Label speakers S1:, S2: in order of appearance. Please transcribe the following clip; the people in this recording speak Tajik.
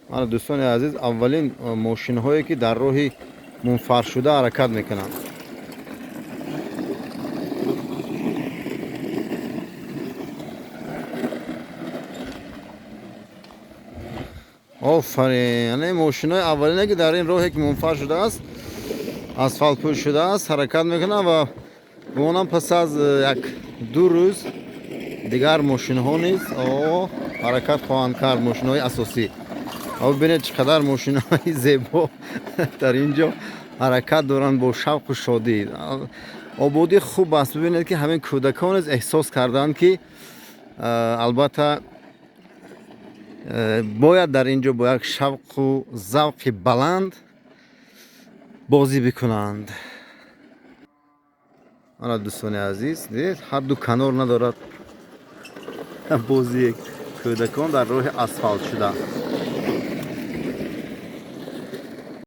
S1: Мана, дӯстони азиз, аввалин мошинҳое, ки дар роҳи мунфаршуда ҳаракат мекунанд. Офарин! Яъне мошинҳои аввалине, ки дар ин роҳе, ки мунфарш шудааст, асфалтпӯш шудааст, ҳаракат мекунанд ва гумонам, пас аз як ду рӯз дигар мошинҳо низ ҳаракат хоҳанд кард, мошинҳои асосӣ. Ва бибинед, чӣ қадар мошинҳои зебо дар ин ҷо ҳаракат доранд бо шавқу шодӣ. Ободӣ хуб аст. Бибинед, ки ҳамин кӯдакон низ эҳсос карданд, ки албатта бояд дар ин ҷо бо як шавқу завқи баланд бозӣ бикунанд. Ана, дӯстони азиз, дидед, ҳадду канор надорад бозии кӯдакон дар роҳи асфалт шуда.